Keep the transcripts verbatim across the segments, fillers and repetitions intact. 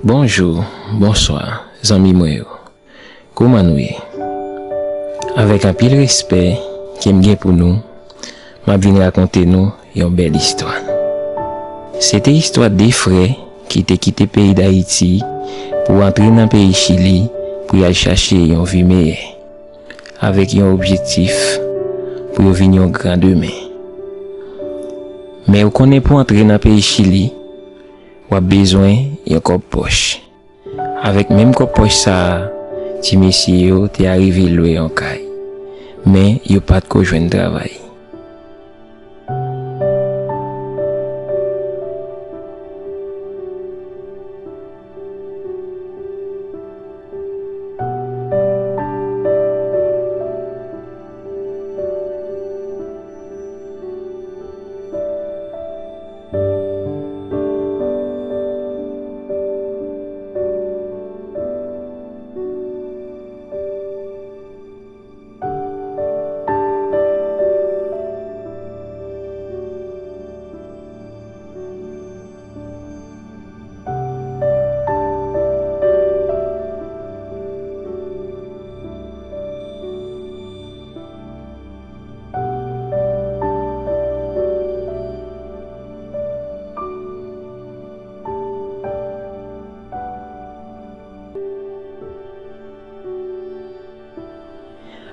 Bonjou, bonswa, zanmi mwen yo. Kòman nou ye? Avèk anpil respè ke m gen pou nou, m ap vin rakonte nou yon bèl istwa. Se te istwa de frè ki te kite peyi Dayiti pou antre nan peyi Chili pou y al chache yon vi meyè, avèk yon objektif pou yo vin yon gran demen. Men ou konnen pou antre nan peyi Chili, w ap bezwen yon kòb pòch. Avèk menm kòb pòch sa a, ti mesye yo te arive lwe yon kay. Men yo pa t ko jwenn travay.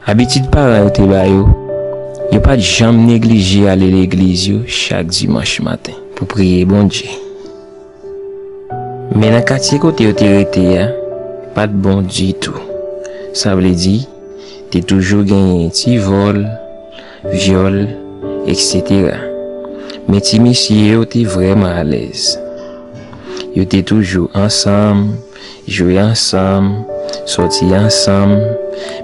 Abitid paran yo te ba yo, yo pa t janm neglije ale legliz yo chak dimanch maten pou priye Bondye. Men nan katye kote yo te rete a, pa t bon ditou. Sa vle di, te toujou genyen ti vòl, vyòl, etsetera. Men ti mesye yo te vrèman alèz. Yo te toujou ansanm, jwe ansanm, sòti ansanm,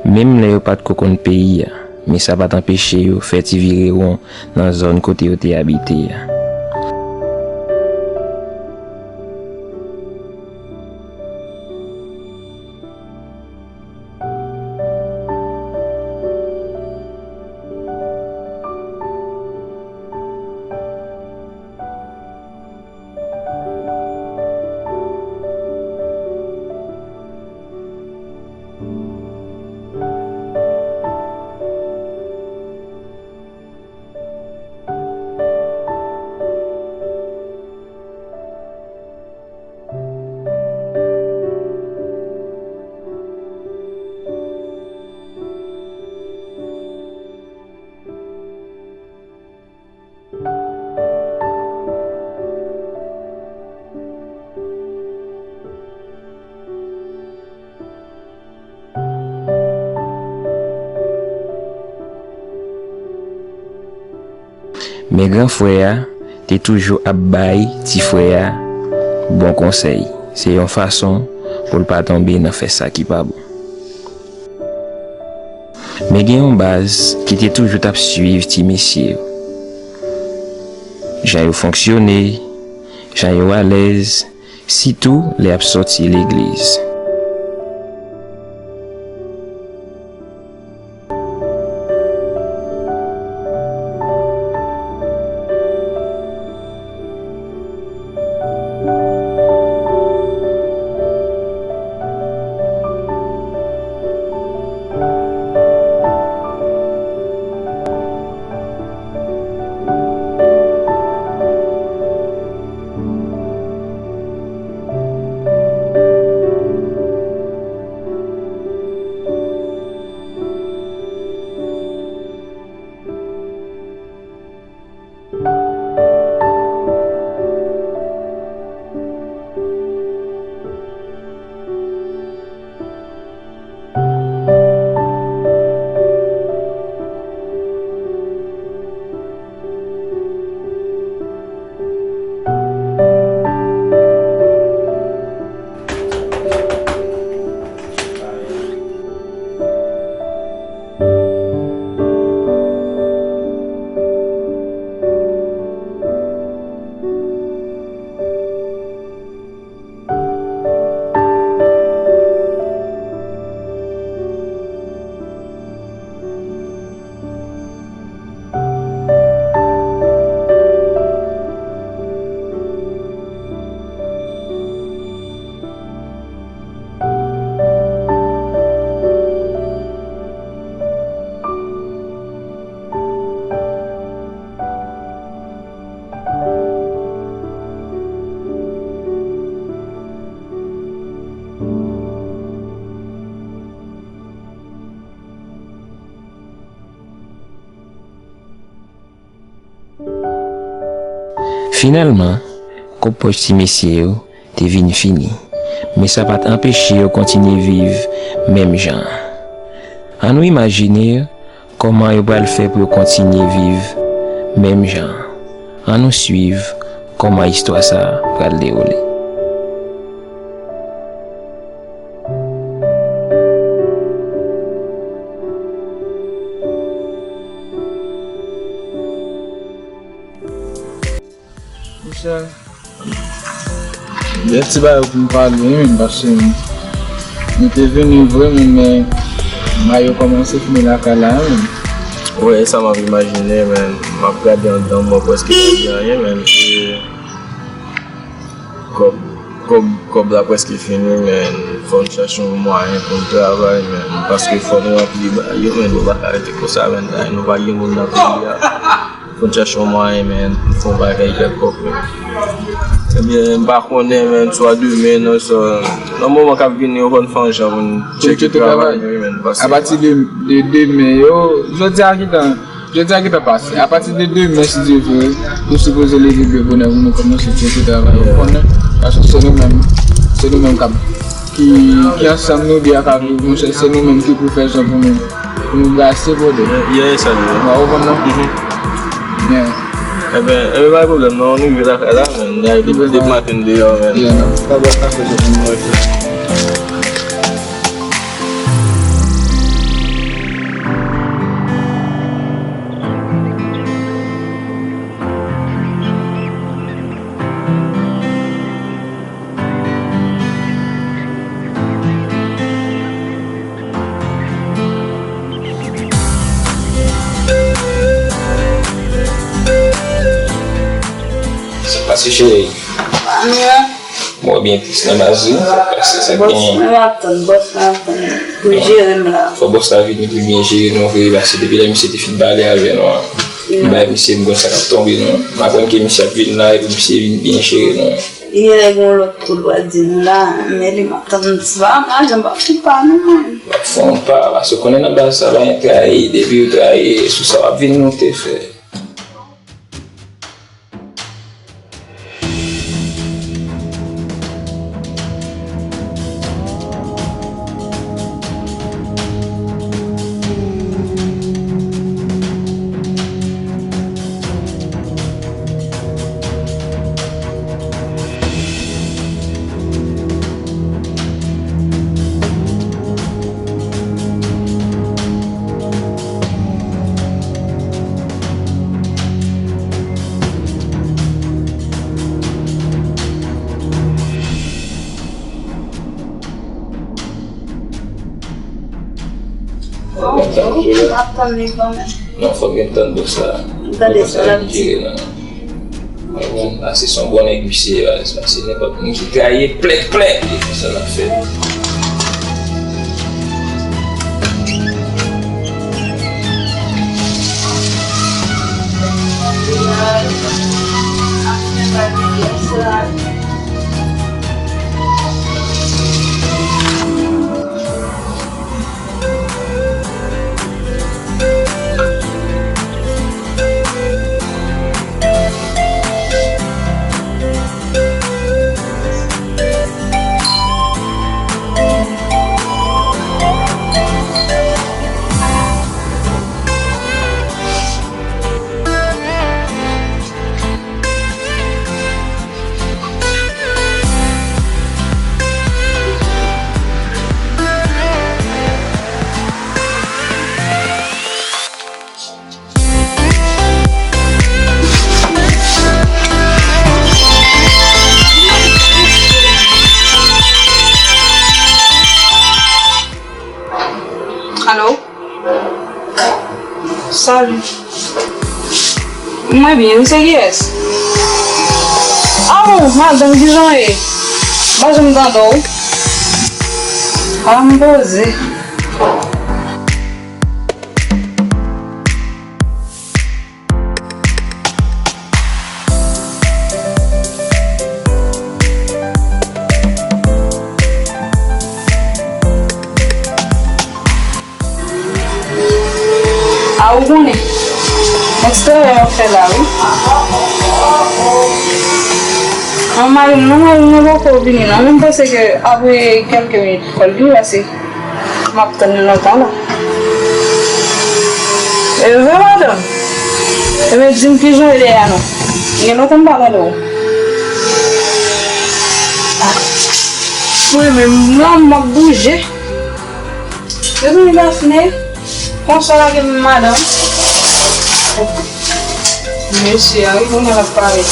menm lè yo pa t ko konn peyi a. Men sa pa t anpeche yo fè ti virewon nan zòn kote yo te abite a. Men gran frè a te toujou ap bay ti frè a bon konsèy. Se yon fason pou l pa tonbe nan fè sa ki pa bon. Men gen yon baz ki te toujou t ap swiv ti mesye yo. Jan yo fonksyone, jan yo alèz, sitou lè y ap sòti legliz. Finalman, kòb pòch ti mesye yo te vin fini, men sa pa t anpeche yo kontinye viv menm jan an. Ann nou imajine kòman yo pral fè pou yo kontinye viv menm jan an. Ann nou swiv kòman istwa sa a pral dewoule. Monchè, gen ti bagay pou m pale wi, men paske nou te vini vre, men, men bagay yo kòmanse fini lakay la wi, men. Wi, e sa m ap imajine, men. M ap gade anndan, mwen prèske pa gen anyen, men. E kòb, kòb, kòb la prèske fini, men. Fò n chèche yon mwayen pou n travay, men. Paske fò n ranpli bagay yo, men. Nou pa ka rete konsa, men. Nou pa gen moun nan peyi a. Fò n chèche yon mwayen, men, pou n fè yon bagay kèlkonk, men. Ebyen, m pa konnen, men, swa demen, nan sa, nan moman k ap vini yo, fò n fè yon jan pou n tcheke travay nou, men, paske apati de, de demen yo, jodi a gentan, jodi a gentan pase. Apati de demen, si Dye vle, nou sipoze leve byen bonè pou nou kòmanse tcheke travay yo, konnen, paske se nou menm, se nou menm k ap, ki, ki ansanm nou de a ka viv, monchè, se nou menm ki pou fè jan pou nou. Nou brase, brother. Yeah, yeah, salye. Ou konprann, non? Mhm. Yeah. Eben, eben, pa gen pwoblèm, non. Nou rive lakay la, men. Depi, depi maten deyò, men. Yeah, non. Pa bò kafe, se pou mwen. Sa k pase, cheri? Mwen byen tris nan baz wi. Sa k pase, sa gen? Bòs mwen ap tann, bòs mwen ap tann pou jere m la. Fò bòs la vini pou l byen jere nou vre, paske depi lè misye te fin pale avè nou an, m bay misye m konn sa k ap tonbe nou. M aprann ke misye ap vin la epi misye vin byen jere nou. Li genlè gen yon lòt kou l pral di nou la, men li m ap tann sa, m pa janm p ap fè pa non mwen. W ap fè yon pa, paske w konnen nan baz sa pa gen trayi, depi yo trayi, sou sa w ap vin moute fè. Bon, m ap tann li kanmenm. Non, fòk gen tann bòs la. Gade sa l ap di. Mwen, bon, pase se yon bon nèg misye ye, pase nenpòt moun ki trayi plèk plèk, e konsa l ap fè. Alo? Salut. Mwen byen, wi, se kiyès? Ah bon, madanm, kijan w ye? M pa janm tande w. Ah, m poze. A, ou konnen. Nèg travay ap fè la, wi. Mari m, non, mari m nan poko vini, non. Mwen panse ke apre kèlke minit, fò l vini, paske m ap tann li lontan la. E vre, madanm? Ebyen, di m kijan w ye dèyè a non. Gen lontan m pa tande w. Ah. Mwen menm, m la, m ap bouje. Mezanmi Daphné, konswa lage m madanm. Mesye a, wi, kounye a l ap pale.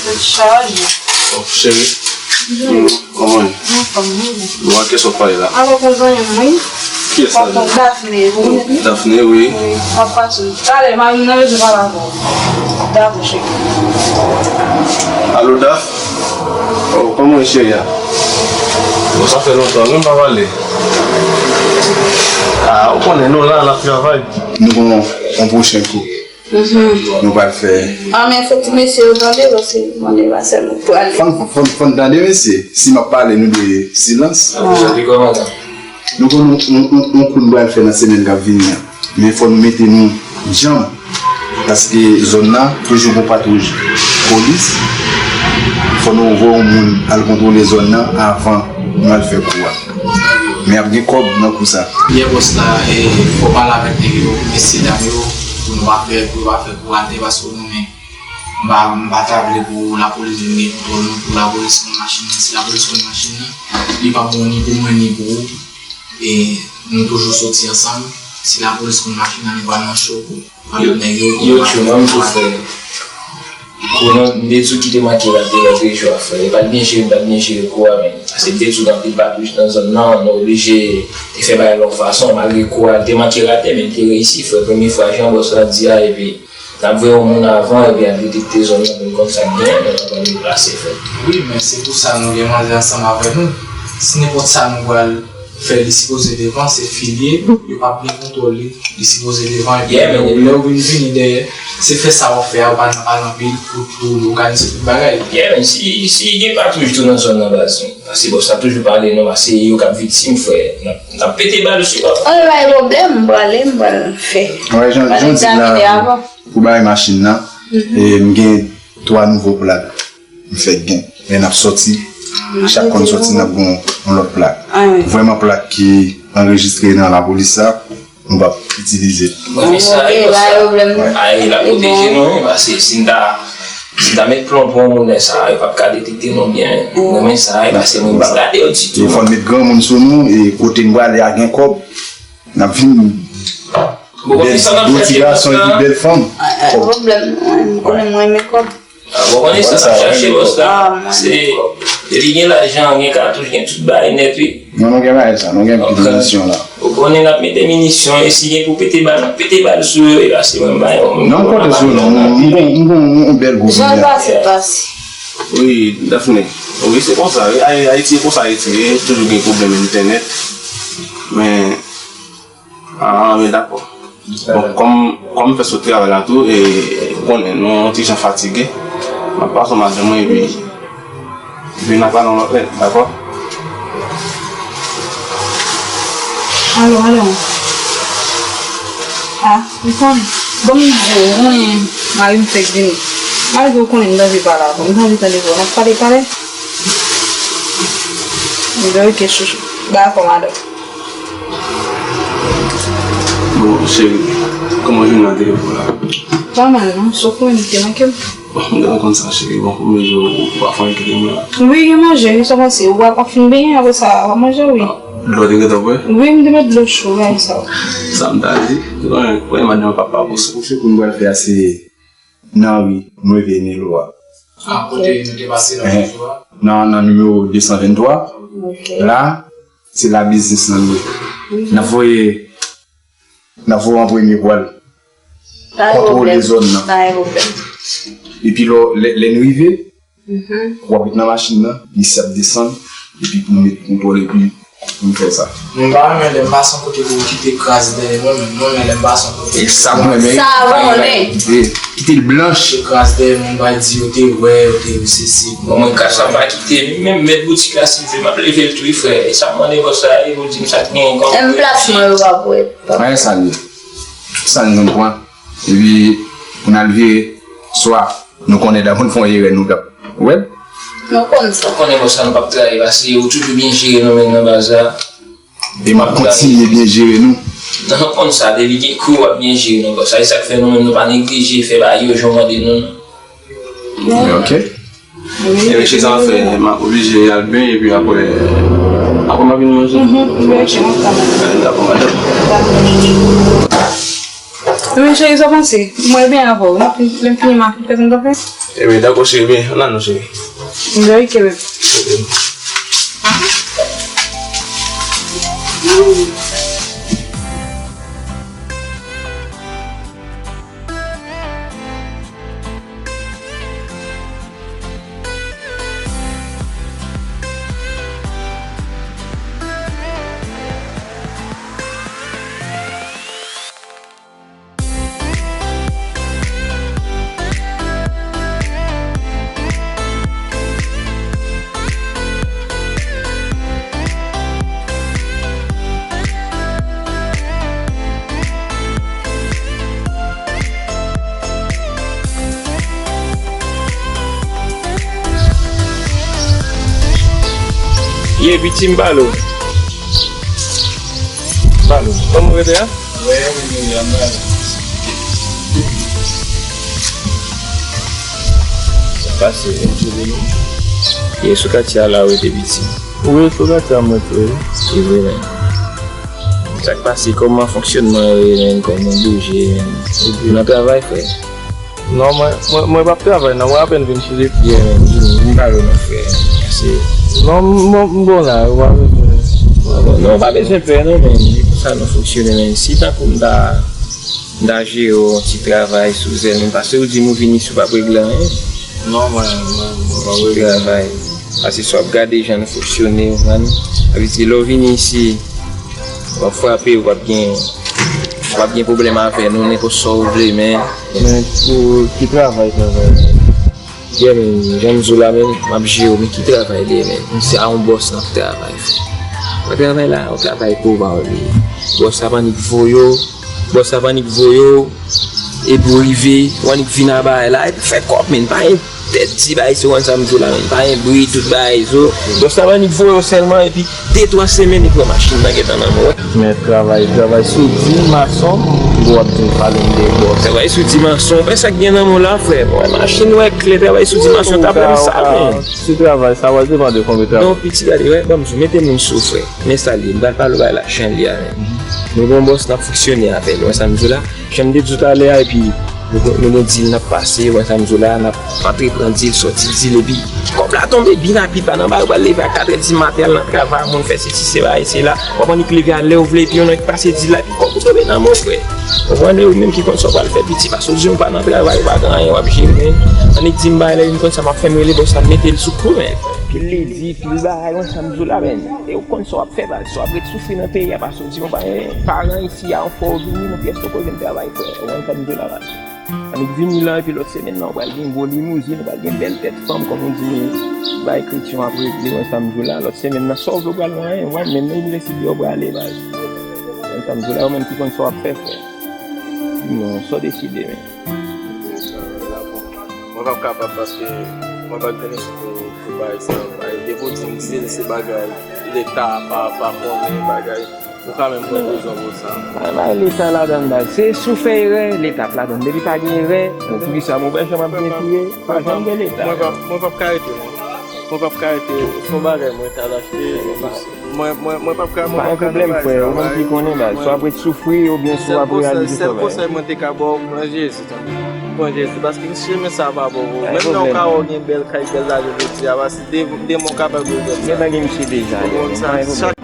Tèt chaje. Oh, cheri. Kòman? Anfòm, wi. Bon, a kiyès w ap pale la? Avèk yon zanmi m, wi. Kiyès sa? Daphné, ou konnen li? Daphné, wi. Wi, m ap pase. Talè, mari m nan bezwen pale avè w. Dakò, cheri. Alo, Daph? Oh, kòman w ye, cheri a? Bon, sa fè lontan, nou pa pale. Ah, ou konnen, nou la, n ap travay. Nou gon yon pwochen kou. Mhm. Nou pral fè. Ah, men fò ti mesye yo tande, paske mande pa sèlman pou ale. Fòn, fòn, fòn tande, mesye. Si m ap pale, nou de silans. Ah. Nou konn yon, yon, yon, yon kou n pral fè nan semèn k ap vini an. Men fò nou mete nou djanm. Paske zòn nan, toujou gon patwouj polis. Fò nou voye yon moun al kontwole zòn nan avan nou al fè kou a. Men ap gen kòb nan kou sa. Yè bòs la, e, fò pale avèk nèg yo, mesye dam yo, pou nou pa fè, pou yo pa fè kou atè, paske nou men, m pa, m pa ta vle pou lapolis vin gen kontwòl nou, pou lapolis pran machin nan. Si lapolis pran machin nan, li p ap bon ni pou mwen, ni pou ou. E nou toujou soti ansanm. Si lapolis pran machin nan, li pral nan cho pou Yo, yo tchou, mwen m tou fè. Konan, m te di w ki te manke rate lòt jou a, frè. E pa t byen jere, m pa t byen jere kou a, men. Paske m te di w gen anpil patwouch nan zòn nan, nou oblije te fè bagay lòt fason, malgre kou a, l te manke rate, men m te reyisi, frè. Premye fwa, jan bòs la di a, epi n ap voye yon moun avan, epi al detekte zòn nan, pou n konn sa k genyen, men n ap al deplase, frè. Wi, men se pou sa nou gen manzè ansanm avè nou. Si nenpòt sa nou pral fè, li sipoze devan, se fi l ye, yo p ap gen kontwòl li, li sipoze devan, epi lè, lè yo vin vini dèyè, se fè sa w ap fè a, yo pa nan pale anpil, pou, pou yo òganize tout bagay. Yeah, men si, si gen patwouj tou nan zòn nan, baz, paske bòs la toujou pale, non, paske se yo k ap viktim, frè, n ap, n ap pete bal sou yo. Ann, pa gen pwoblèm, m prale, m pral fè. Wè, jan, jan w di la, pou bagay machin nan, e, m gen twa nouvo plak. M fèk gen. Lè n ap sòti, chak kòn sòti, n ap gen yon lòt plak. Vrèman plak ki anrejistre nan lapolis sa, nou p ap itilize. Mwen renmen sa, e, bòs la. Ay, l ap pwoteje nou, wi, paske si n ta, si n ta met plon pou yon moun lè sa, yo p ap ka detekte nou byen. Mwen renmen sa, e, paske mwen pa gade yo ditou. Fò n met granmoun sou nou, e kote n prale a gen kòb. N ap vin bèl, bon ti gason epi bèl fanm. Kòb. Pwoblèm, mwen, m konnen mwen renmen kòb. Ah, bon, konnen sa n ap chache, bòs la. Se, depi gen lajan, gen katouch, gen tout bagay nèt, wi. Non, nou gen bagay sa, nou gen anpil minisyon la. Ou konnen n ap mete minisyon, e si gen pou pete bal, n ap pete bal sou yo, e paske mwen, m pa yon. Non, m konte sou nou, m gon, m gon yon bèl gwoup. Jan l pase, pase. Wi, Daphné. Wi, se konsa, wi. Ay-, Ayiti, e konsa Ayiti ye, toujou gen pwoblèm entènèt. Men, Ah, men dakò. Bon, kòm, kòm m fè sot travay la tou, e, ou konnen, nou yon ti jan fatige. M ap pase madanm mwen, epi, epi n ap pale yon lòt lè, dakò? Alo, alo. Ah, m konnen. Bon, m di w, ou konnen, mari m fèk vini. Malgre ou konnen m ta anvi pale avè w, m ta anvi tande vwa w. N ap pale, pale. M di w, ok, chouchou. Dakò, madanm. Bon, cheri, kòman jounen an te ye pou w la? Pa mal, non. Sou konnen li te manke m. Bon, m gentan konn sa, cheri. Bon, pou manje, ou pa fè anyen kite m la. Wi, gen manje, wi, sa pase. Ou pa, w ap fin benyen, apre sa, w ap manje, wi. Ah, dlo te gentan prè? Wi, m te met dlo cho, wi, sa. Sa m ta di, ou konnen, konnen madanm papa, bon, se pou fè pou m pral fè a, se nan ri, m leve Nilo a. Ah, kote nou te pase lòt jou a? Nan, nan nimewo de san venntwa. Ok. La, se la biznis lan ye. Mhm. N ap voye, n ap voye an premye pou al kontwole zòn nan. Pa gen pwoblèm. Epi lò, lè, lè n rive, mhm, w ap ret nan machin nan, mesye ap desann, epi pou nou met kontwòl, epi pou nou fè sa. Mwen pa renmen lè m pase yon kote pou yo kite kras dèyè mwen, men mwen renmen lè m pase yon kote. E sa mwen renmen. Sa mwen renmen. E, kite l blanch. Yo kras dèyè mwen, m pral di yo te wè, yo te wè sesi. Bon, mwen kras la pa kite, menm mèt boutik la, si l vle, m ap leve l tou, wi, frè. E sa m mande bòs la, e pou di m sa k genyen kòm. Menm plasman yo pa pou wè. Pa gen sa l ye. Tout sa n jwenn pran. Epi, pou n al vire, swa nou konnen dapò n fè yon erè, nou k ap wè l. Nou konn sa. Ou konnen bòs la, nou p ap trayi, paske ou toujou byen jere nou menm nan baz la. E m ap kontinye byen jere nou. Nan konn sa, depi gen kou, w ap byen jere nou. Sa, e sa k fè nou menm, nou pa neglije fè bagay yo jan w mande nou, non. Men, ok. Ebyen, cheri, sa m ap fè, m ap oblije al benyen, epi apre, apre m ap vin manje. Mhm, ok, ok, ok. Dakò, madanm. Ebyen, cheri, sa w panse? Mwen byen avè w. Lè m fini, m ap fè sa m t ap fè. Ebyen, dakò, cheri, byen, ann al non, cheri. Very good. Ye, piti, m pale w. Pale w. Kòman w rete a? Wi, wi, wi, wi, ann pale. Sa pase, m twouve nou. Ye, sou katye a la w rete, piti. Wi, sou katye a m rete, wi. Se vre, men. Sa k pase, kòman fonksyònman yo ye, men, kòman w bouje, men? Ou nan travay, frè? Non, mwen, mwen, mwen p ap travay, non, mwen apèn vin sou zepit. Yeah, man, vini, vin pale w non, frè. Se... Non, m, m, m bon la, ou pa bezwen. Non, ou pa bezwen pè, non, men, se konsa nou fonksyone, men. Si tankou m ta, m ta jere w yon ti travay sou zèl, men, paske ou di m ou vin isi, ou p ap regle anyen. Non, mwen, mwen, mwen p ap regle anyen. Ti travay. Paske si w ap gade jan nou fonksyone, ou konprann? Sa vle di, lè w vini isi, w ap frape, w ap gen, w ap gen pwoblèm avè nou, nenpòt sa w vle, men. Men pou ki travay, travay? Yeah, men, jan m di w la, men, m ap jere w, men ki travay li ye, men? M se a yon bòs n ap travay, frè. Yon travay la, yon travay pou w pa w li. Bòs la pa annik voye w, bòs la pa annik voye w, epi w rive, w annik vin a bagay la, epi fè kòb, men, pa gen tèt di bagay, se konn sa m di w la, men, pa gen bri, tout bagay, so, bòs la pa annik voye w sèlman, epi de, twa semèn, epi wè machin nan gentan nan men w. Men travay, travay soudi, mason, w ap vin pale m de bòs. Travay soudi, mason, wè sa k gen nan men w la, frè. Wè machin, wè klè, travay soudi, mason, ta pran sa, men. Ti travay, sa va depann de konbyen travay. Non, piti, gade, wè, ban m di w, mete moun sou, frè. M enstale, m pral pale w bagay la, jan l ye a, men. Nou gen yon bòs, n ap fonksyone avè l, wè sa m di w la. Jan m te di w talè a, epi nou, nou gen dil n ap pase, wè sa m di w la, n ap antreprann dil, sòti dil, epi kòb la tonbe byen rapid, pa nan bagay, ou pral leve a katrè di maten, al nan travay, moun fè sesi, se bagay, se la, w ap annik leve a lè w vle, epi yon nèg pase dil la, epi kòb ou tonbe nan men w, frè. Ou konprann, ou menm ki konn sa w pral fè, piti, paske w di w pa nan travay, ou pa gen anyen, w ap jere, men annik di m bagay la, vin konn sa m ap fè, m rele bòs la, m mete l sou kou, men. Pil ledi, pil bagay, wè sa m di w la, men. E ou konn sa w ap fè, baz, sa w ap ret soufri nan peyi a, paske w di m ou pa gen paran isi a, yon fwa w vini, nan pyès ou koze m travay, frè. Ou konn sa m di w la, baz. Annik vini la, epi lòt semèn nan, ou pral gen gwo limouzin, ou pral gen bèl tèt fanm, kòm ou di, bay kretyen ap regle, wè sa m di w la. Lòt semèn nan, sa w vle ou pral nan anyen, ou pral menm nan inivèsite ou prale, baz. Wè sa m di w la, ou menm ki konn sa w ap fè, frè. Di m non, sa w deside, men. Mwen p ap kapab paske mwen pa gen kònesans pou, pou bagay sa yo. Bagay, depi w di m se, se bagay leta pa, pa konnen bagay. Ou ka menm pran kou zòbo sa. Bagay leta ladan l, baz. Se si w fè erè, leta ap ladan l. Depi pa gen erè, bon, poukisa mwen wè jan m ap gen touye, pa janm gen leta. Mwen p ap, mwen p ap ka rete, non. Mwen p ap ka rete. Se yon bagay mwen t al achte. Mwen, mwen, mwen p ap ka, mwen p ap ka nan bagay sa. Pa gen pwoblèm, frè. Ou menm ki konnen, baz. Swa w ap ret soufri, oubyen si w ap reyalize travay. Sèl konsèy mwen te ka ba w, pran Jezi, tande. Pran Jezi, paske chemen sa pa bon pou ou. Menm lè w ka wè w gen bèl kay, bèl lajan jodi a, paske de-, demen w kapab regrèt sa. Gentan gen misye deja, yo, men pa gen pwoblèm.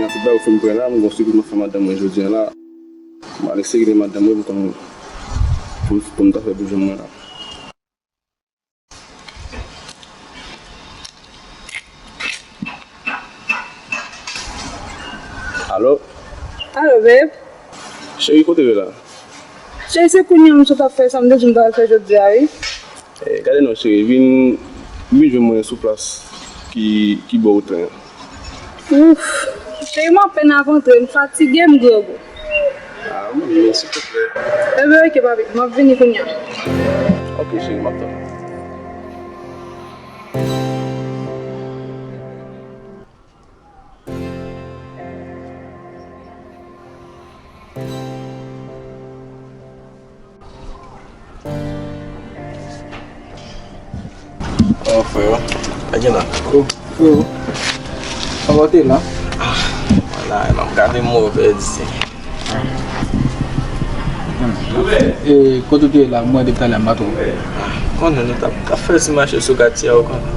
Tout bagay ou fin pran la, m gon sipriz m ap fè madanm mwen jodi a la. M al eseye rele madanm mwen pou konn pou, pou m ta fè pou jwenn mwen la. Alo? Alo, babe. Cheri, kote w ye la? Cheri, se kounye a m sot ap fè sa m te di m ta al fè jodi a, wi. Eh, gade non, cheri, vin, vin jwenn mwen sou plas ki, ki bò wout lan. Ouf, cheri, m apèn ap antre, m fatige, m grangou. Ah, wi, men silvouplè. Enben, oke, papi, m ap vini kounye a. Oke, cheri, m ap tann ou. Oh, frè, pa gen la. Oh, frè, kòman w te la? Ah, wala, m ap gade move di. E, kote w te ye la, mwen depi talè m pa twò wè. Ah, konnen nou t ap, t ap fè ti mache sou katye a, ou konnen.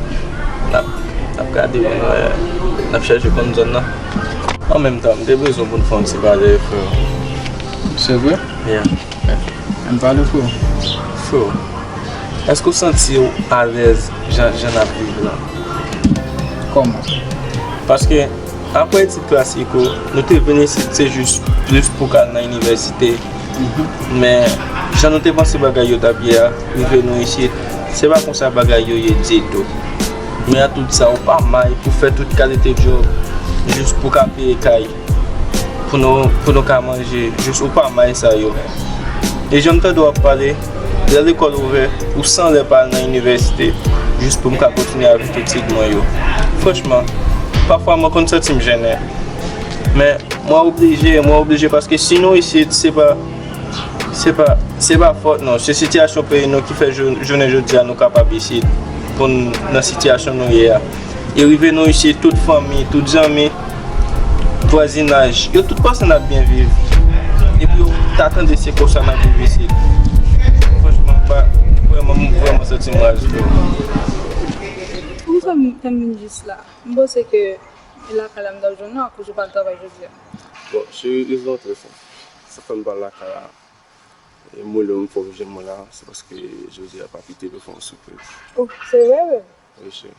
N ap, n ap gade, n ap chèche konn zòn nan. An menm tan, m te bezwen pou n fè yon ti pale, frè. Se vre? Yeah. Ann pale, frè. Frè, èske w santi w alèz jan, jan n ap viv la? Kòman? Paske, apre etid klasiko, nou te vin isit, se jis plis pou k al nan inivèsite. Men, jan nou te panse bagay yo t ap ye a, rive nou isit, se pa konsa bagay yo ye ditou. Men an tout sa, ou pa may pou fè tout kalite djòb, jis pou ka peye kay, pou nou, pou nou ka manje, jis ou pa may sa yo. E jan m tande w ap pale, lè lekòl ouvè, ou san lè pa al nan inivèsite, jis pou m ka kontinye avèk etid mwen yo. Franchman, pafwa mwen konn santi m jennen. Men, mwen oblije, mwen oblije paske si nou isit, se pa, se pa, se pa fòt nou. Se sitiyasyon peyi nou ki fè jou-, jounen jodi a nou kapab isit pou n nan sitiyasyon nou ye a. E rive nou isit, tout fanmi, tout zanmi, vwazinaj, yo tout panse n ap byen viv. Epi yo ta tande se konsa n ap viv isit. Franchman, m pa, vrèman, m vrèman santi m raje. Pou sa m, sa m vin jis la, m panse ke E lakay la m t ap jwenn ou akoz ou pa al travay jodi a. Bon, cheri, rezon an trè senp. Sa fè m pa al lakay la. E mwen, lè m fè w jwenn mwen la, se paske jodi a papi te vle fè yon sipriz. Oh, se vre, vre? Wi, cheri.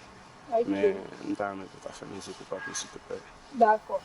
Ok. Men, m ta renmen pou w ta fè mizik pou papi, silvouplè. Dakò.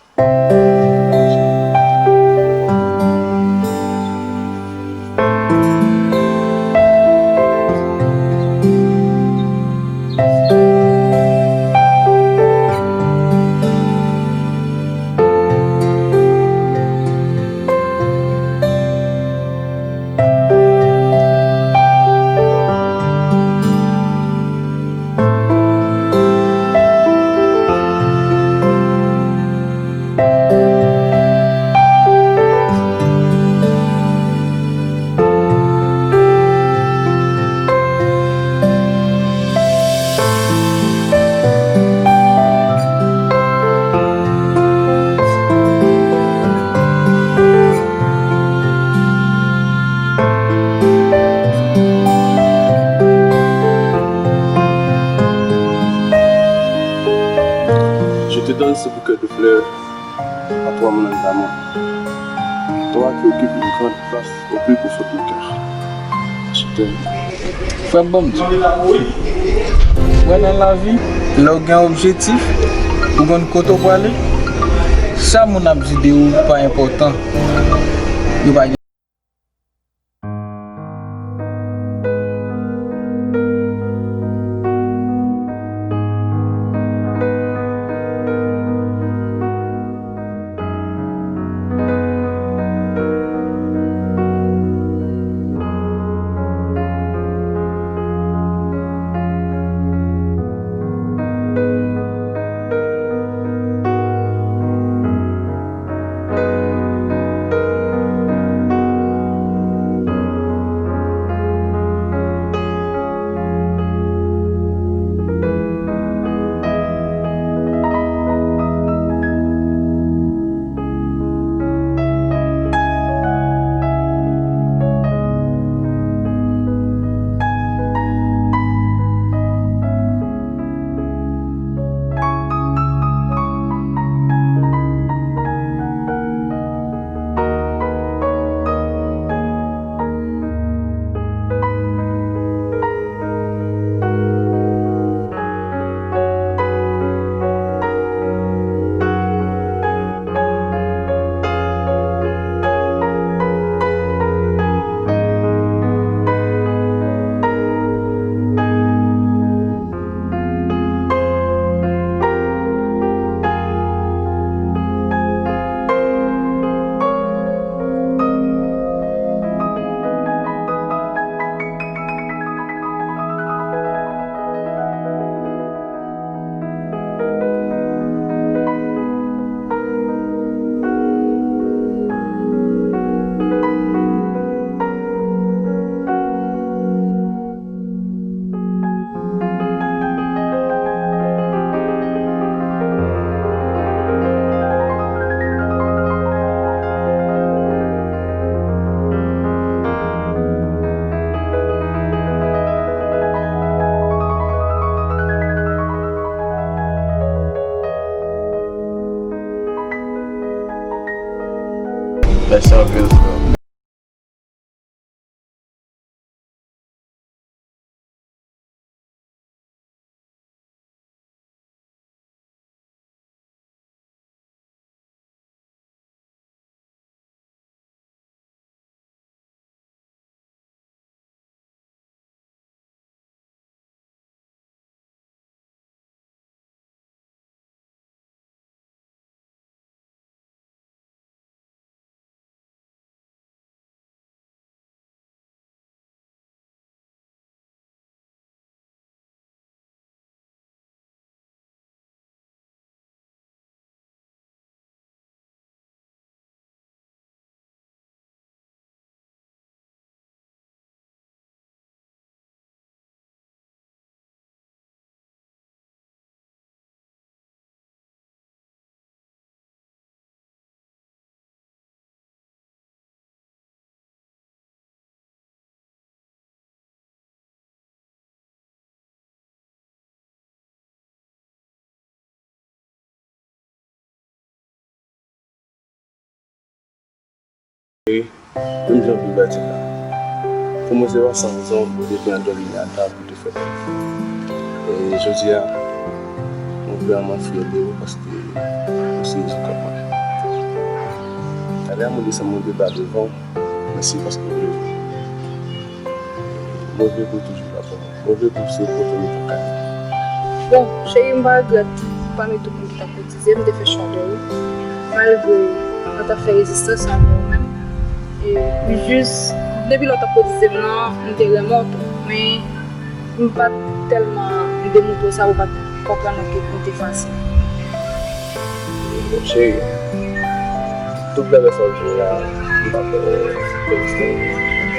Je te donne ce bouquet de fleurs à toi, mon ami d'amour. Toi qui occupes une grande place au plus profond de mon cœur. Je t'aime. Frè m, ban m di w. Wè, nan lavi, lè w gen objektif, ou konn kote w prale, sa moun ap di de ou pa enpòtan. Yo pa gen Sa bèl, bro. Menm jan pou bati la. Pou mwen, se pa san rezon mwen te pran dòmi ata pou te fè lòt. E jodi a, mwen vrèman fyè de ou paske ou se rezon k ap mwen. Talè a, mwen desann mwen te ba devan, mèsi paske ou leve. Mwen vle pou toujou la pou mwen. Mwen vle pou se kote nou pou kay. Bon, cheri, m pa regrèt pami tout moun ki t ap koutize m, m te fè chwa de ou. Malgre mwen t ap fè rezistans anvè ou menm. E jis, depi lè w t ap koutize m nan, m te renmen w tou. Men, m pa t tèlman demontre w sa, ou pa t konprann ke m te fasil. Cheri, tout bagay sa w ap jwe a, m p ap, eh, fè mistè.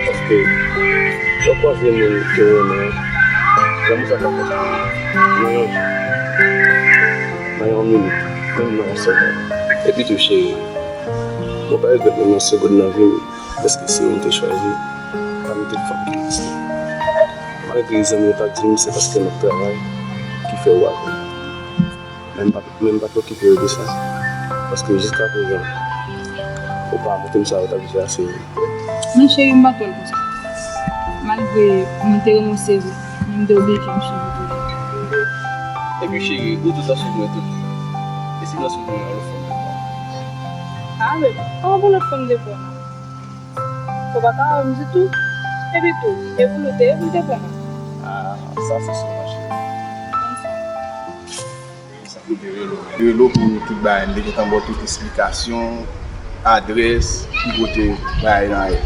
Paske, lè w kwaze moun ke w renmen, lanmou sa ka konstwi nan yon jou, nan yon minit, menm nan yon segonn. Epi tou, cheri, mwen pa regrèt menm yon segonn nan vi m, dèske se ou m te chwazi pami tout fanm ki egziste. Malgre zanmi yo t ap di m se paske m ap travay ki fè ou avè m. Men m pa, men m pa t okipe yo de sa. Paske jiska prezan, ou pa montre m sa yo t ap di a se vre. Men cheri, m pa t wè l konsa. Malgre mwen te renmen w se vre, men m te oblije m swiv ou toujou. Epi cheri, ou toujou t ap swiv mwen toujou. E si m t ap swiv mwen, yon lòt fanm te pran? A, men, pa yon lòt fanm te pran non. Ou pa ka wè m ditou. Epi tou, e pou nou te ye pou l te pran non. A, sa se sou mwen, cheri. Relo pou tout bagay, m te gentan ba w tout esplikasyon, adrès, ki kote bagay lan ye.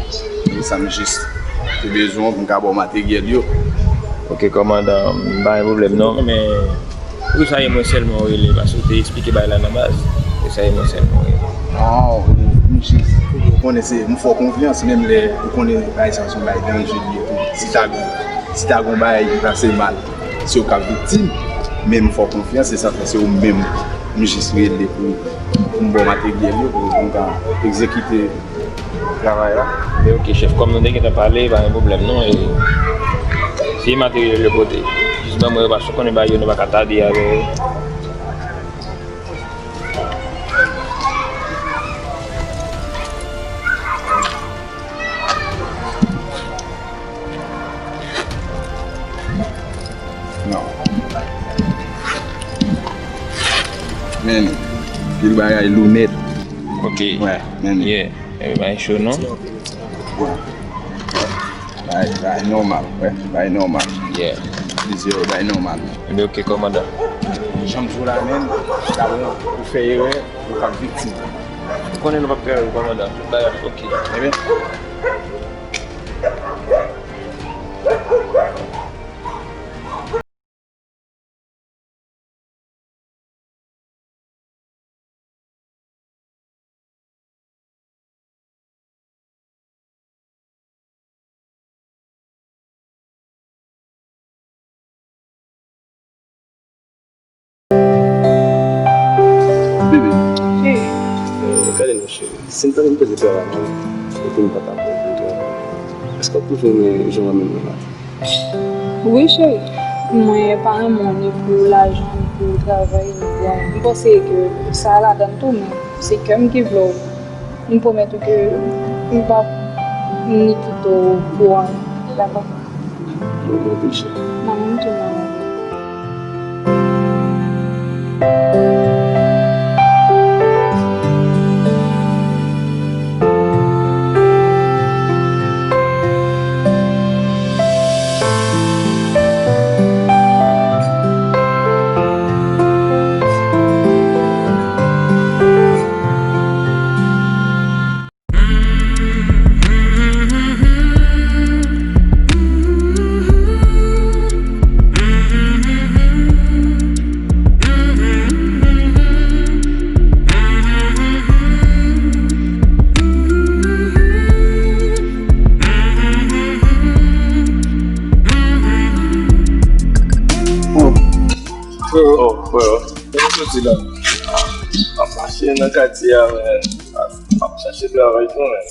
Men sa m jis te bezwen w pou m ka ba w materyèl yo. Ok, kòmandan, m pa gen pwoblèm non, men pou sa ye mwen sèlman w rele, paske w te eksplike bagay la nan baz, pou sa ye mwen sèlman w rele. Non, m jis, ou konnen se, m fè w konfyans, menm lè ou konnen bagay sa se yon bagay danje li ye tou. Si ta gen, si ta gen yon bagay ki pase mal, se ou k ap viktim, men m fè w konfyans, se sa fè se ou menm m jis rele pou, pou m ba w materyèl yo, pou nou ka egzekite travay la. Men ok, chèf, kòm nou te gentan pale, pa gen pwoblèm non, e se materyèl yo pote. Jis ban mwen yo, paske w konnen bagay yo, nou pa ka tade avè yo. Non. Men, pil bagay lou nèt. Ok. Wè, men. Yeah. Ebyen, bay cho non. Wè. Bay, bay nòmal, wè, bay nòmal. Yeah. Plizyè, bay nòmal. Ebyen, ok, kòmandan. Jan m di w la, men, sa bon, ou fè erè, ou p ap viktim. Ou konnen nou p ap fè erè, kòmandan. Tout bagay ap ok. Ebyen. Bebe, cheri, eh, gade non, cheri. Si m ta vin poze travay mwen, epi m pa ta poze travay, èske w ap toujou renmen jan w renmen mwen la? Wi, cheri. Mwen pa renmen w ni pou lajan, ni pou travay, ni pou anyen. M panse ke sa ladan l tou, men se kè m ki vle w. M pwomèt ou ke m p ap ni kite w pou anyen, dakò? Mwen konn peche. Nan menm tou nan menm. Oh, frè, kote w soti la? M ap mache nan katye a, men. M ap chache travay tou, men.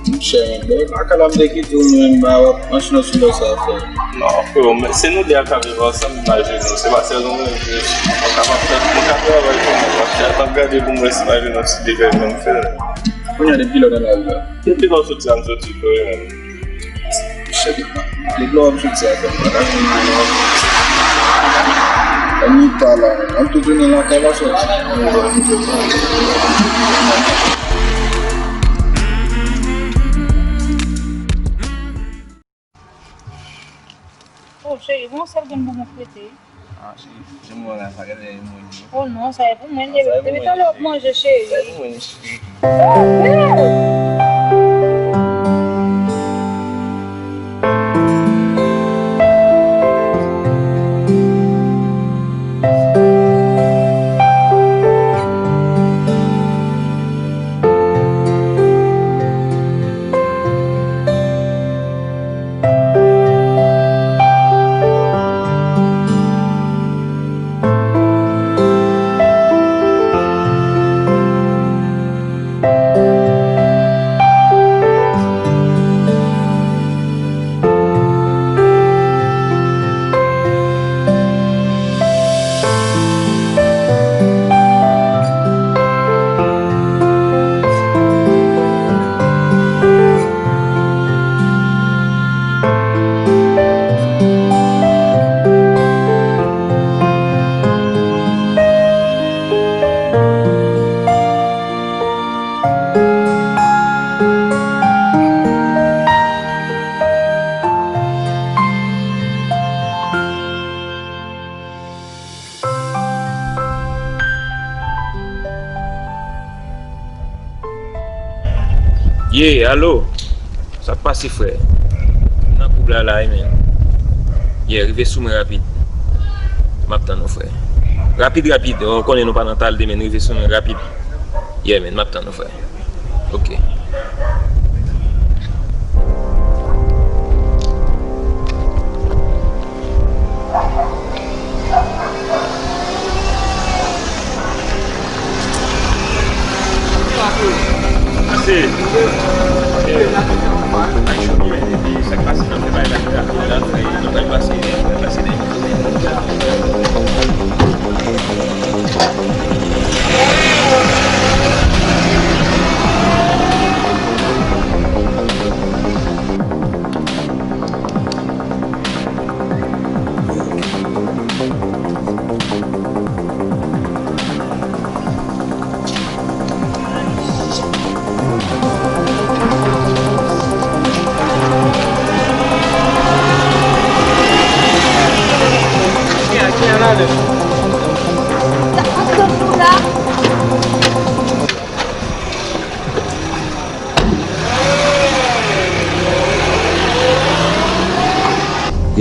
Monchè, men, bon, e pa kal a m te kite w, men, ba, w ap mache nan sou lòt sa a fè. Non, freo, men se nou de a k ap viv ansanm, imajine w. Se pa sèlman mwen jis. Mwen kapab fè, mwen ka travay tou, men w ap, w ap gade pou mwen si imajine w ti degaj nan m fè. Kounye a, depi lè w nan lari a? Depi lè w soti a, m soti vre, men. Shit, depi lè w ap soti a, fè m pa ka jwenn anyen. Ann tounen lakay la, soti. Oh, cheri, bon, sèl grenn bonbon k rete. Ah, cheri, jan m wè w la, sa genlè e mwen li ye. Oh non, sa e pou mwen li ye. Depi talè w ap manje, cheri. Sa e pou mwen li, cheri. Oh, babe! Yeah, alo. Sa k pase, frè? M nan koub la, la, wi, men. Yeah, rive sou mwen rapid. M ap tann ou, frè. Rapid, rapid. Ou konnen nou pa nan talde, men rive sou mwen rapid. Yeah, men, m ap tann ou, frè. Ok.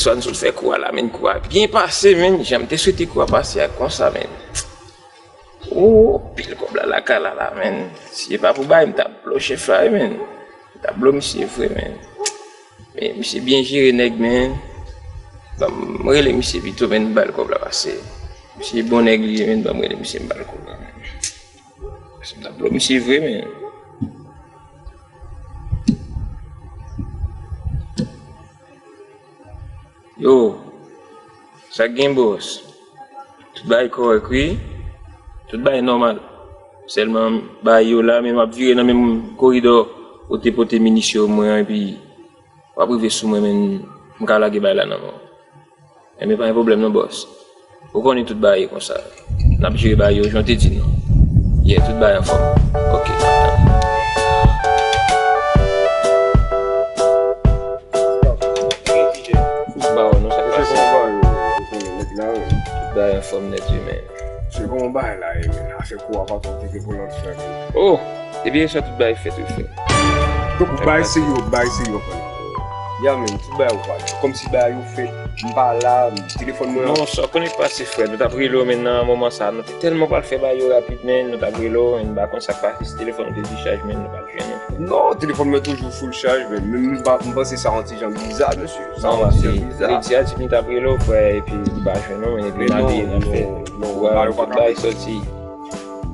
Swa n sot fè kou a la, menn, kou a byen pase, menn. Jan m te swete kou a pase a konsa, menn. O, pil kòb la lakay la, la, menn. Si se pa pou bagay, m t ap blow chèf la, wi, menn. M t ap blow misye vre, menn. Men misye byen jere nèg, menn. Ban m rele misye pito, menn, m ba l kòb la pase. Misye bon nèg li ye, menn, ban m rele misye, m ba l kòb la, menn. Pase m t ap blow misye vre, menn. Yo, sa k gen, bòs? Tout bagay kòrèk, wi. Tout bagay nòmal. Sèlman bagay yo la, men m ap vire nan menm koridò ou te pote minisyon mwen an, epi w ap rive sou mwen, men m ka lage bagay la nan men w. Enben, pa gen pwoblèm non, bòs. Ou konnen tout bagay konsa. N ap jere bagay yo jan w te di nou. Yeah, tout bagay anfòm. Ok. Ba wè non, sa k pase. Tout bagay anfòm nèt, wi, men. Se kòman bagay la ye, men? Afè kou a pa twò teke pou lòt fè, men. Oh! Depi yè swa tout bagay fèt, wi, frè. Donk, bagay serye, bagay serye, frè. Ya, men, tout bagay ou pa di. Kòmsi bagay ou fèt, m pa la, telefòn mwen. Non, sa w konnen k pase, frè. Nou t ap rele w, men nan moman sa a, nou te tèlman pral fè bagay yo rapid, men nou t ap rele w, men m pa konn sa k pase, si telefòn ou te dichaj, men nou pa t jwenn ou, frè. Non, telefòn mwen toujou full chaj, men m, m pa, m panse sa yon ti jan biza, mesye. Sa yon ti jan biza. Fredi a di m t ap rele w, frè, epi m pa jwenn ou, men epi m ale, n ap fè. Non, non, bagay yo pa ka fèt.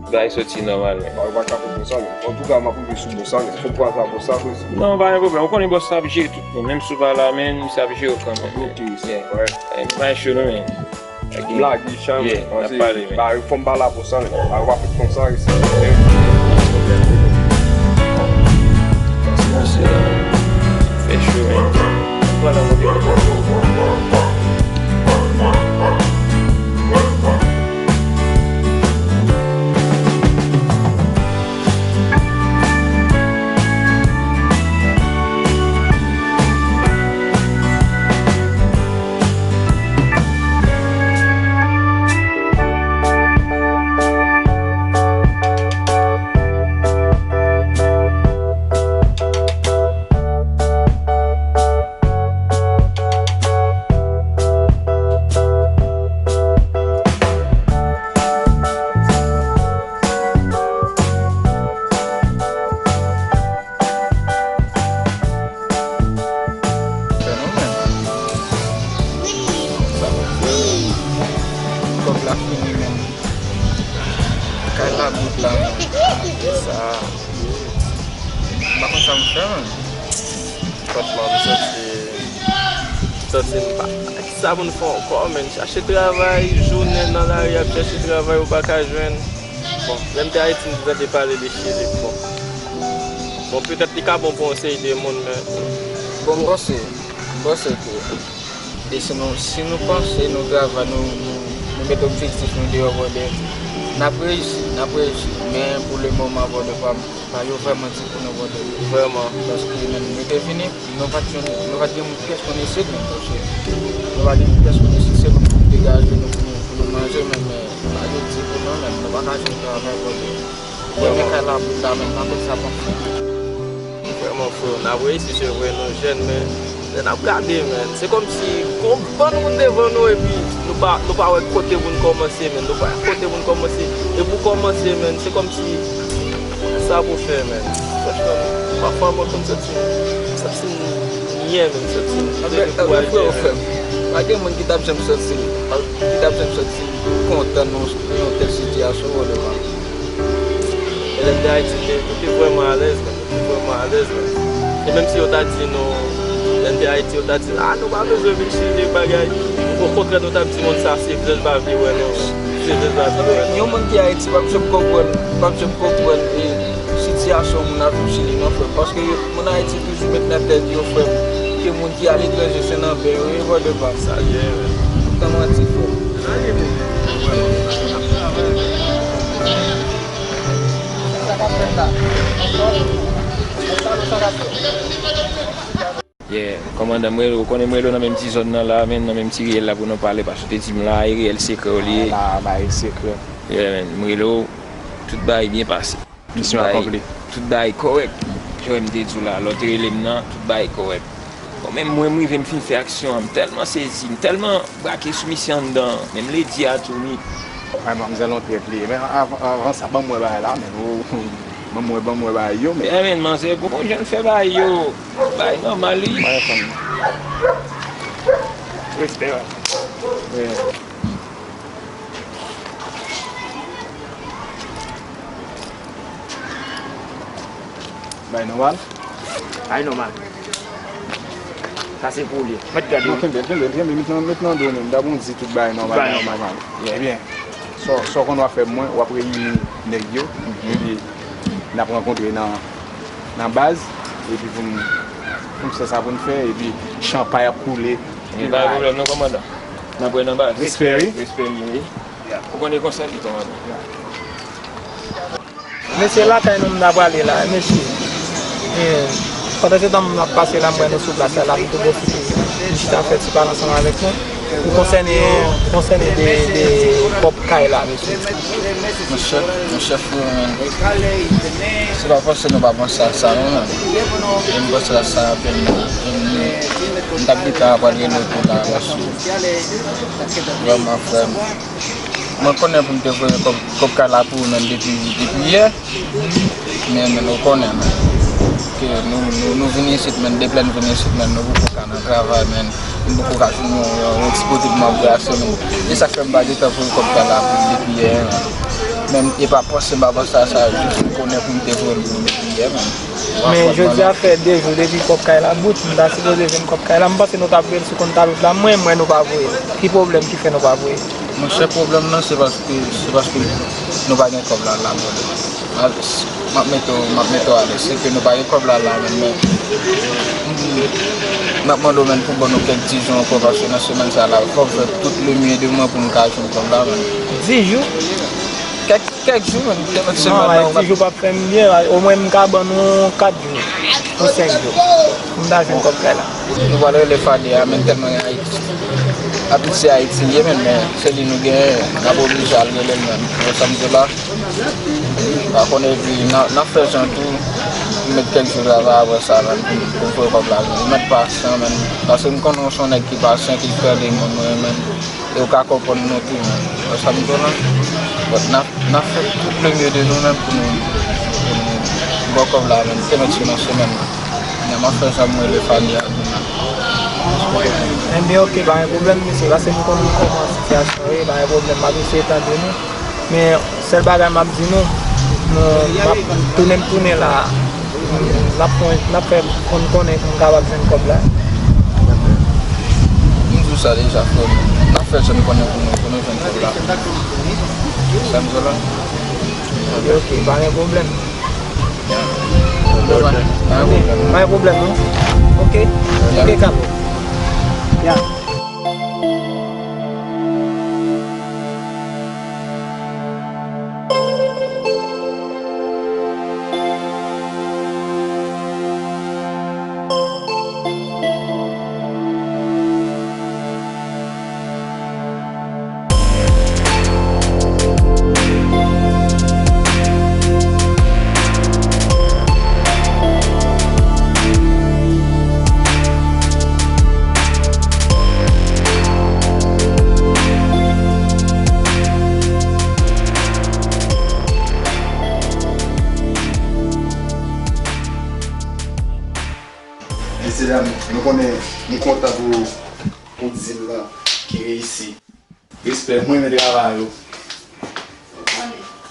Bagay soti nòmal, men. Bagay yo pa ka fèt konsa, men. Antouka, m ap rive sou bon sa, men. Fò m pran sa konsa, frè. Non, pa gen pwoblèm. Ou konnen bòs sa ap jere tout moun. Menm si w pa la, men, misye ap jere w kanmenm, men. Ok, se vre. Eh, m pa cho non, men. M lage chay, m panse, bagay, fò m pa la pou sa, men. Bagay yo pa fèt konsa, isi. Fè cho, men. Fè nou menm. Kòb la fini menm. Kay la bout la menm. Sa. M pa konn sa m fè menm. Franchman, m santi, m santi m pa, kisa pou n fè ankò, menn? Chache travay, jounen nan lari ap chache travay, ou pa ka jwenn. Bon, lè m te Ayiti, m te tande pale de Chili. Bon, bon, petèt li ka bon pou yon seri de moun, men. Bon, m panse, m panse ke, e si nou, si nou panse, nou travay, nou, nou, nou met objektif nou deyò, brother, n ap reyisi, n ap reyisi. Men pou le moman, brother, pa m, bagay yo vrèman di pou nou, brother. Vrèman. Paske, menn, nou te vini, nou pa t jwenn, nou pa t gen pyès moun isit, menn, paske nou pa t gen pyès moun isit, se nou pou nou degaje nou, pou nou, pou nou manje, menn, men, bagay yo di pou nou, menn, nou pa ka jwenn travay, brother. Vrèman. Demen kay la bout la, menn, m ap di sa pa fè. Vrèman, frè, n ap reyisi, se vre, nou jèn, men lè n ap gade, menn, se kòmsi gon bann wout devan nou, epi nou pa, nou pa wè kote pou n kòmanse, menn. Nou pa wè kote pou n kòmanse. E pou kòmanse, menn, se kòmsi sa pou fè, menn. Franchman, pafwa mwen konn santi m, santi m nyen, menn, santi m dekouraje, frè, frè, pa gen moun ki t ap janm santi, ki t ap janm santi kontan nan yon tèl sitiyasyon, wè, devan. E lè n te Ayiti, nou te, nou te vrèman alèz, menn. Nou te vrèman alèz, menn. E menm si yo ta di nou, lè n te Ayiti, yo ta di, "A, nou pa bezwen vin Chili, bagay." Okontrè, nou t ap di moun sa, se vle l pa vle wè nou. Se vle l pa vle wè nou. Yon moun ki Ayiti p ap janm konprann, p ap janm konprann, e, sitiyasyon moun ap viv Chili, non, frè. Paske moun Ayiti toujou met nan tèt yo, frè, ke moun ki aletranje se nan pen yo ye, brother, pa. Sa l ye, wi. Tout tan manti, frè. Sa l ye, wi. Yeah, kòmandan, m rele w, ou konnen m rele w nan menm ti zòn nan la, menn, nan menm ti riyèl la pou nou pale, paske w te di m la, e riyèl sekrè w li ye. La, ba riyèl sekrè. Yeah, menn, m rele w, tout bagay byen pase. Misyon akonpli. Tout bagay kòrèk. Jan m te di w la, lè w te rele m nan, tout bagay kòrèk. Bon, menm mwen, m rive, m fin fè aksyon an, m tèlman sezi, m tèlman brake sou misye anndan an, menm ledi a tou, wi. Ay, manmzèl, on trèt li ye. Men avan, avan sa, ban m wè bagay la, men, oh, ban m wè, ban m wè bagay yo, men. Yeah, men, manzè, bon, jan l fè bagay yo, bagay nòmal, wi. Respè, wi. Bay nòmal. Bay nòmal. Sa se pou li. Mèt gade. Non, kenbe, kenbe, kenbe, met nan, met nan do menm. Dabò di tout bay nòmal, bay nòmal. Ebyen, sa, sa w konn w ap fè mwen, w ap reyini nèg yo, epi n ap rankontre nan, nan baz, epi pou n, pou n fè sa pou n fè, epi chanpay ap koule. Men pa gen pwoblèm non, kòmandan. N ap wè nan baz. Respè, wi. Respè, wi. Ou konnen konsa li, kòmandan. Mesye, lakay nou m ta prale la, mesye. Eh, pandan se tan m ap pase la, m wè nou sou plas la, la, m tou pwofite. M chita fè ti pale ansanm avèk nou. Pou konsène, konsène de, de kòb kay la, mesye. Monchè, monchè, frè, se pa fòse nou pa panse a sa, non, men. E m panse a sa anpil, men. E m, m t ap gentan pral rele w tou la, mesye. Vrèman, frè m. Mwen konnen pou m te voye kòb, kòb kay la pou ou menm depi, depi yè. Men, men, ou konnen, men. Ke nou, nou, nou vin isit, men, deplè n vin isit, men, nou poko ka nan travay, men. Nou poko ka jwenn yon, yon, yon ti kote pou m ap brase, men. E sa k fè m pa gentan voye kòb kay la pou ou depi yè, men. Men, e pa panse m pa panse a sa, jis m konnen pou m te voye l pou ou depi yè, men. Men jodi a fè de jou depi kòb kay la bout, m ta sipoze jwenn kòb kay la. M panse nou t ap voye l sou kont Talout la, mwen, m wè nou pa voye l. Ki pwoblèm ki fè nou pa voye l? Monchè, pwoblèm nan, se paske, se paske nou pa gen kòb la, la, brother. M ap, m ap mete w, m ap mete w alèz. Se ke nou pa gen kòb la, la, menm, men, m ap mande w, menm, pou ban nou kèk dis jou ankò, paske nan semèn sa la, fò m fè tout le mieux de mwen pou m ka jwenn kòb la, menm. Dis jou? Kèk, kèk jou, menm, kèk semèn nan, dis jou p ap fè m byen, omwen m ka ban nou kat jou, ou senk jou, pou m ta jwenn kòb kay la. Nou pral rele Fadé a, men tèlman gen Ayiti. Apit se Ayiti l ye, men, men se li nou genyen, n ap oblije al rele l, men. Ou wè sa m di w la? Pa konnen, epi n a, n a fè jan tou, pou met kèk jou travay apre sa, men, pou, pou voye kòb la vini. Mèt pasyan, men. Paske m konnen w se yon nèg ki pasyan, ki frè de moun, mwen, men. E ou ka konprann nou tou, men. Wè sa m di w la? But n a, n a fè tout le mieux de nou menm pou nou, pou nou ba w kòb la, men. Se mèt sou nan semèn nan. Men m ap fè sa m rele Fadé a tou, men. Enben, ok, pa gen pwoblèm, mesye. Paske m konn kòman sitiyasyon ye, pa gen pwoblèm. M ap eseye tande nou. Men, sèl bagay m ap di nou, nou, m ap tounen m tounen la. N ap fè, n ap fè konn konnen pou m kapab jwenn kòb la. M di w sa deja, frè m. N ap fè jwenn konnen pou nou, pou nou jwenn kòb la. Sa m di w la? Ok, ok, pa gen pwoblèm. Pa gen pwoblèm. Pa gen pwoblèm, non? Ok. Ok, Kapo. Ya. Mesye dam, nou konnen nou kontan pou, pou dil lan ki reyisi. Respè, mwen renmen travay ou.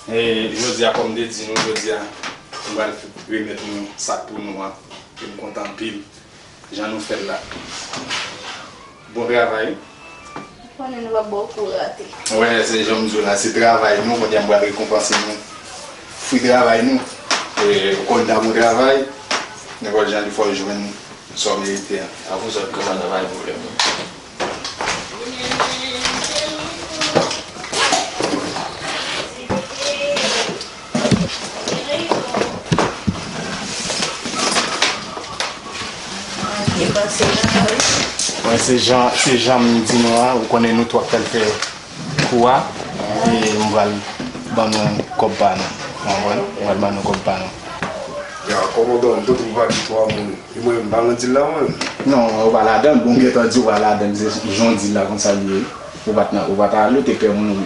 E, jodi a, kòm m te di nou, jodi a, m pral remèt nou sak pou nou an. E m kontan anpil, jan nou fè l la. Bon travay. Konnen nou p ap ba w kou rate. Wè, se jan m di w la, se travay nou, kounye a m pral rekonpanse nou. Fwi travay nou. E, ou konn ta bon travay, nenpòt jan li fò w jwenn sa w merite a. A pou zòt, kòmandan, pa gen pwoblèm. Mwen, se jan, se jan m di nou an, ou konnen nou tou ap pral fè kou a, e m pral ban nou kòb pa nou. Ou konprann? M pral ban nou kòb pa nou. Ya, kòmandan, m te twouve avèk twa moun. E mwen, m pa nan dil la, mwen. Non, ou pa ladan l. Bon, m gentan di ou pa ladan l. Se jan w di l la, konsa l ye. Ou pa t nan, ou pa t ale, ou te pè mouri.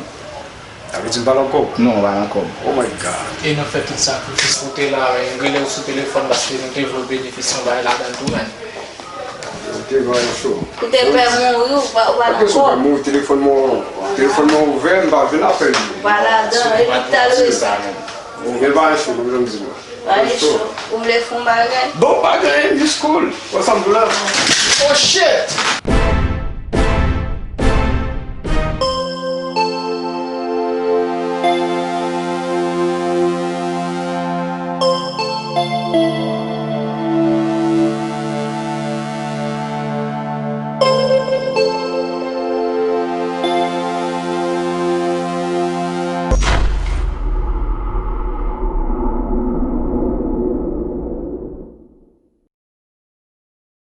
Sa vle di m pa nan kòb? Non, ou pa nan kòb. Oh my God. E nou fè tout sakrifis pou te la, men nou rele w sou telefòn paske nou te vle w benefisye yon bagay ladan l tou, men. Ou te gen cho. Ou te pè mouri, ou pa, ou pa nan kòb. Telefòn mwen, telefòn mwen ouvè, m pa vin apèl li. Ou pa ladan, epi talè sa. Ou gen bagay cho, kòm jan m di nou. Bagay cho. Ou vle fè yon bagay? Bon bagay, miskoul. Wè sa m vle. Oh shit!